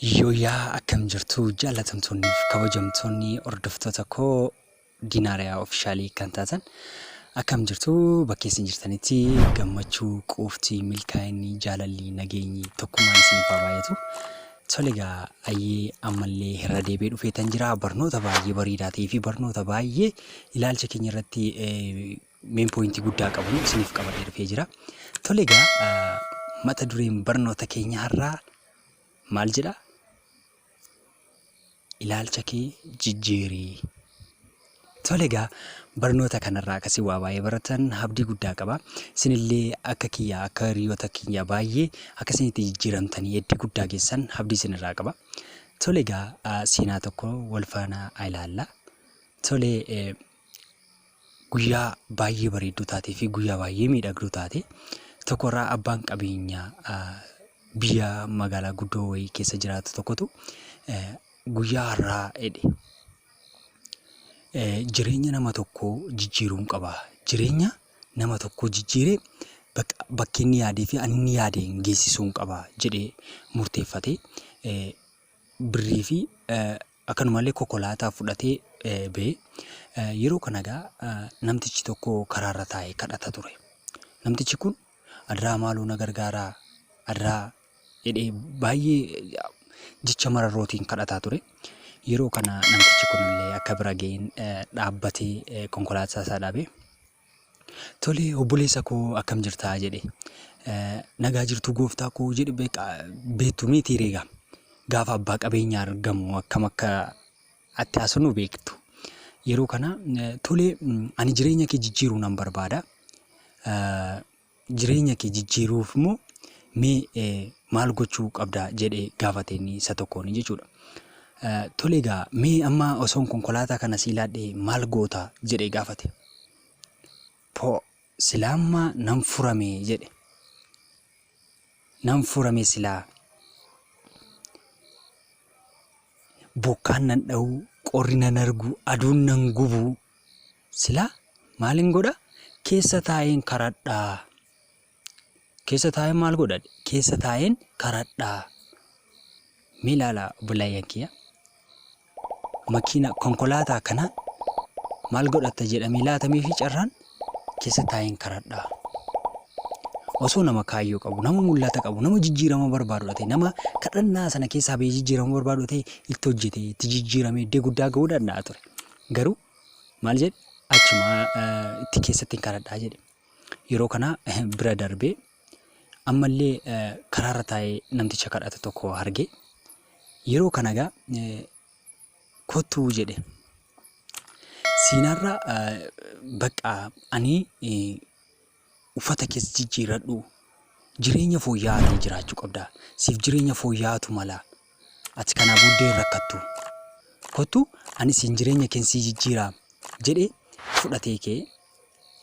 Yooyyaa akkam jirtu jaallatamtoonni fi kabajamtoonni hordoftoota koo Dinaariyaa Ofishaalii kan taatan akkam jirtu bakkee isin jirtanitti gammachuu quufti milkaa'inni jaalalli nageenyi tokkummaan isiniif haa baay'atu. Tole egaa ayyee ammallee irra deebi'ee dhufeetan jira barnoota baay'ee bareedaa ta'ee fi barnoota baay'ee ilaalcha keenya irratti meen pooyintii guddaa qabu isiniif qabadhee dhufee jira. Tole egaa mata dureen barnoota keenya har'aa maal jedha? Ilaalcha kee jijjiiri. Tole egaa barnoota kanarraa akkasii waa baay'ee baratan abdii guddaa qaba. Isinillee akka kiyya akka hiriyoota kiyya baay'ee akka isin itti jijjiiramtanii hedduu guddaa geessan abdii isinirraa qaba. Tole egaa seenaa tokko wal faana ilaalla. Tole guyyaa baay'ee bareedduu taatee fi guyyaa baay'ee miidhagduu taate tokkorraa abbaan qabeenyaa biyya magaalaa guddoo wayii keessa jiraatu tokkotu guyyaa har'aa jedhe jireenya nama tokkoo jijjiiruun qaba. Jireenya nama tokkoo jijjiiree bakka inni yaadee fi ani inni yaade geessisuun qaba jedhee murteeffate birrii fi akkanumallee kokolaataa fudhatee ba'e. Yeroo kana egaa namtichi tokko karaarra taa'ee kadhata ture. Namtichi kun adaraa maaloo na gargaaraa adaraa jedhee baay'ee jecha mararrootiin kadhataa ture. Yeroo kana namtichi kunillee akka bira ga'een dhaabbatee konkolaataa isaa dhaabee Tole obboleessa koo akkam jirtaa jedhe. Nagaa jirtuu gooftaa koo jedhe beektu miti reega. Gaafa abbaa qabeenyaa argamu akkam akka atti haasofnu beektu. Yeroo kana tole ani jireenya kee jijjiiruu nan barbaada. Jireenya kee jijjiiruuf immoo mee maal gochuu qabda jedhee gaafate inni isa tokkoon jechuudha. Tole egaa mee amma osoon konkolaataa kana sii laadhe maal goota jedhee gaafate. Po silaa amma nan furame jedhe. Nan furame silaa. Bokkaan nan dha'u, qorri nan argu, aduun nan gubu. Silaa maalin godha? Keessa taa'een karadhaa. Keessa taa'een maal godha? Keessa taa'een karadhaa. Mee ilaalaa obboleeyyan kiyya. Makiina konkolaataa kana maal godhatta jedhamee laatameefii carraan keessa taa'een karadhaa. Osoo nama kaayyoo qabu, nama mul'ata qabu, nama jijjiirama barbaadu ta'e, nama kadhannaa sana keessaa bahee jijjiirama barbaadu ta'e itti hojjetee itti jijjiiramee iddoo guddaa ga'uu danda'a ture. Garuu maal jedhe achuma itti keessatti hin kadhadhaa jedhe. Yeroo kana bira darbee ammallee karaarra taa'ee namticha kadhatu tokko arge. Yeroo kana egaa kottuu jedhe. Siinaarra bakka ani uffata kees jijjiirradhu jireenya fooyya'aa ta'e jiraachuu qabda. Siif jireenya fooyya'aatu mala. Ati kanaa booddee hin rakkattu. Kottu ani siin jireenya keen sii jijjiira jedhe fudhatee kee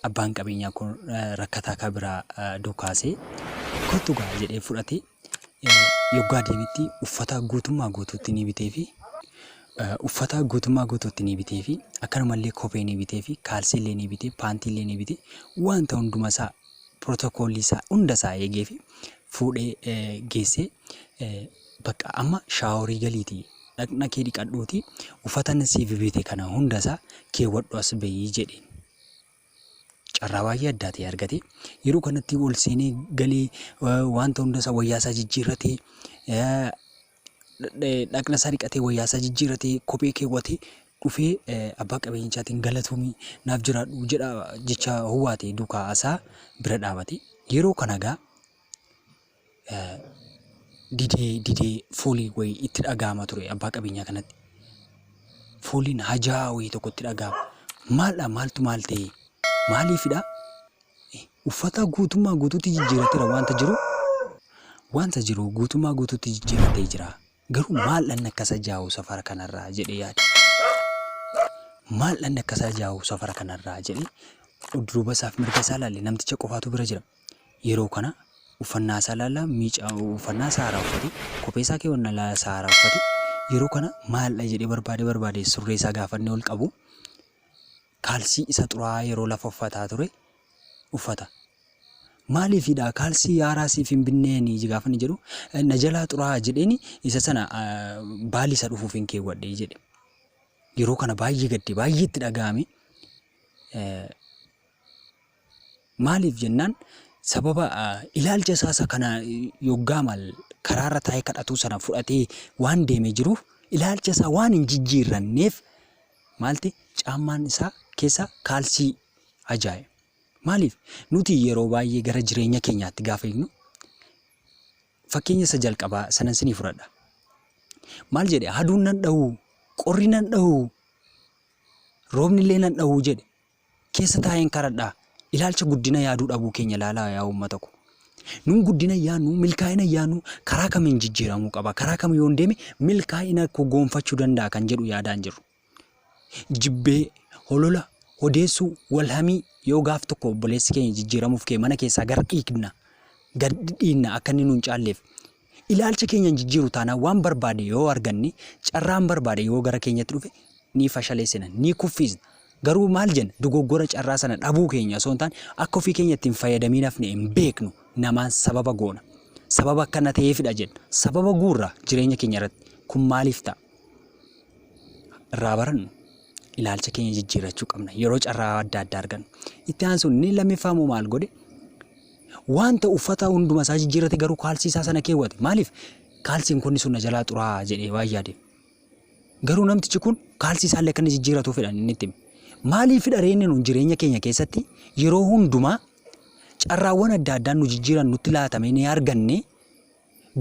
abbaan qabeenyaa kun rakkataa ka biraa duukaasee kottu gaa jedhee fudhatee yoggaa deemetti uffata guutummaa guutuutti ni biteefi uffata guutummaa guutuutti ni biteefi akkanumallee kophee ni biteefi kaalsiillee ni bitee paantiillee ni bitee wanta hunduma isaa pirootokoolii isaa hunda isaa eegeefi fuudhee geessee bakka amma shaaworii galiitii dhaqna kee dhiqadhuutii uffata inni siif bite kana hunda isaa keewwadhu as bahii jedheen. Carraa baay'ee addaa ta'e argate. Yeroo kanatti ol seenee galee wanta hunda isaa wayyaa isaa jijjiirratee dhaqna isaa dhiqatee wayyaa isaa jijjiirratee kophee keewwatee dhufee abbaa qabeenyichaatiin galatoomii naaf jiraadhu jedha jecha howwaate duukaa isaa bira dhaabate. Yeroo kana egaa didee didee foolii wayii itti dhaga'ama ture abbaa qabeenyaa kanatti. Fooliin hajaa wayii tokko itti dhaga'ama. Maaldha maaltu maal ta'e? Maaliifidha? Uffata guutummaa guutuutti jijjiirateera wanta jiru wanta jiru guutummaa guutuutti jijjiiratee jira. Garuu maal dhanni akkas ajaa'u safara kanarraa jedhee yaade. Maal dhanni akkas ajaa'u safara kanarraa jedhee duuba isaaf mirga isaa ilaalle namticha qofaatu bira jira. Yeroo kana uffannaa isaa ilaalla, miica uffannaa isaa haaraa uffate, kophee isaa keewwannaa isaa haaraa uffate. Yeroo kana maaldha jedhee barbaade barbaade surree isaa gaafa inni ol qabu kaalsii isa xuraa'aa yeroo lafa uffataa ture uffata. Maaliifidha kaalsii haaraa siif hin binneeni gaafa inni jedhu na jalaa xuraa'a jedheeni isa sana baali isa dhufuuf hin keewwadhe jedhe. Yeroo kana baay'ee gadde baay'ee itti dhaga'ame. Maaliif jennaan sababa ilaalcha isaa isa kana yoggaa maal karaarra taa'ee kadhatuu sana fudhatee waan deemee jiruuf ilaalcha isaa waan hin jijjiirranneef maalti caammaan isaa keessa kaalsii ajaa'e. Maaliif nuti yeroo baay'ee gara jireenya keenyaatti gaafa hiiknu fakkeenya isa jalqabaa sanan sinii fudhadha. Maal jedhe aduun nan dha'uu qorri nan dha'uu roobni illee nan dha'uu jedhe keessa taa'een karadhaa ilaalcha guddina yaaduu dhabuu keenya ilaalaa yaa uummata ko. Nun guddina yaadnu milkaa'ina yaadnu karaa kamiin jijjiiramuu qaba karaa kam yoon deeme milkaa'ina koo goonfachuu danda'a kan jedhu yaadaan jiru. Jibbee, holola, odeessuu, wal hamii yoo gaaf tokko obboleessi keenya jijjiiramuuf ka'e mana keessaa gar dhiigna gad dhiinna akka inni nun caalleef. Ilaalcha keenya hin jijjiiru taanaan waan barbaade yoo arganne carraan barbaade yoo gara keenyatti dhufe ni fashaleessina, ni kuffisna. Garuu maal jenna dogoggora carraa sana dhabuu keenya osoo hin taane akka ofii keenya itti hin fayyadamiin hafne hin beeknu namaan sababa goona. Sababa akkana ta'eefidha jenna. Sababa guurra jireenya keenya irratti. Kun maaliif ta'a? Irraa barannu ilaalcha keenya jijjiirrachuu qabna yeroo carraa adda addaa argannu. Itti aansuun inni lammaffaa immoo maal godhe? Wanta uffata hunduma isaa jijjiirrate garuu kaalsii isaa sana keewwate. Maaliif? Kaalsiin kun sun na jalaa xuraa'a jedhee waan yaadeef. Garuu namtichi kun kaalsii isaallee akka inni jijjiirratu fedhan inni itti hime. Maaliifidha ree inni nun jireenya keenya keessatti yeroo hundumaa carraawwan adda addaa nu jijjiiran nutti laatamee ni arganne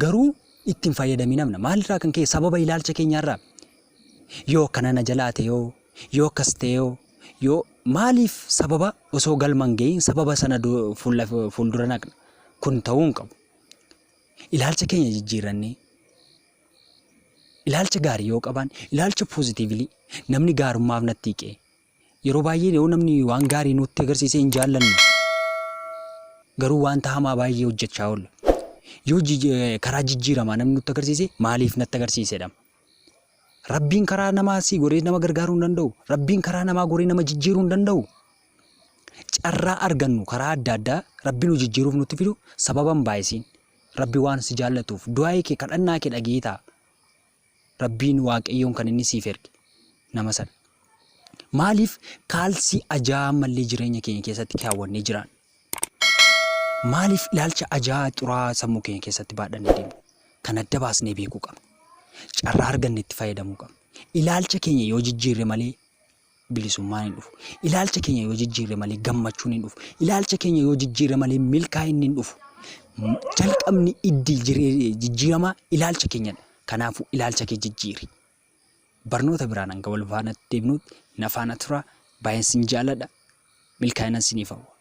Garuu itti hin fayyadamin hafna. Maalirraa kan ka'e sababa ilaalcha keenyaarraa. Yoo akkana na jalaa ta'e hoo, yoo akkas ta'e hoo, yoo maaliif sababa osoo galma hin ga'iin sababa sana fuuldura naqna. Kun ta'uu hin qabu. Ilaalcha keenya jijjiirrannee ilaalcha gaarii yoo qabaan ilaalcha poozitiivlii namni gaarummaaf natti hiiqee Yeroo baay'ee yoo namni waan gaarii nutti agarsiise hin jaallannu. Garuu wanta hamaa baay'ee hojjechaa oolla. Yoo karaa jijjiiramaa namni nutti agarsiise maaliif natti agarsiise jedhama. Rabbiin karaa namaa si goree nama gargaaruu hin danda'u. Rabbiin karaa namaa goree nama jijjiiruu hin danda'u. Carraa argannu karaa adda addaa Rabbi nu jijjiiruuf nutti fidu sababa hin baay'isiin. Rabbi waan si jaallatuuf du'aa'ii kee kadhannaa kee dhaga'ee ta'a. Rabbiin Waaqayyoon kan inni siif erge nama sana. Maaliif kaalsii ajaa'aa ammallee jireenya keenya keessatti kaawwannee jiraan? Maaliif ilaalcha ajaa'aa xuraa'aa sammuu keenya keessatti baadhannee deemna? Kan adda baasnee beekuu qabna. Carraa arganne itti fayyadamuu qabna. Ilaalcha keenya yoo jijjiirre malee bilisummaan hin dhufu. Ilaalcha keenya yoo jijjiirre malee gammachuun hin dhufu. Ilaalcha keenya yoo jijjiirre malee milkaa'inni hin dhufu. Jalqabni iddi jijjiiramaa ilaalcha keenyadha. Kanaafuu ilaalcha kee jijjiiri. Barnoota biraan hanga wal faana deebinutti na faana turaa. Baay'een sin jaalladha. Milkaa'ina siniif hawwa.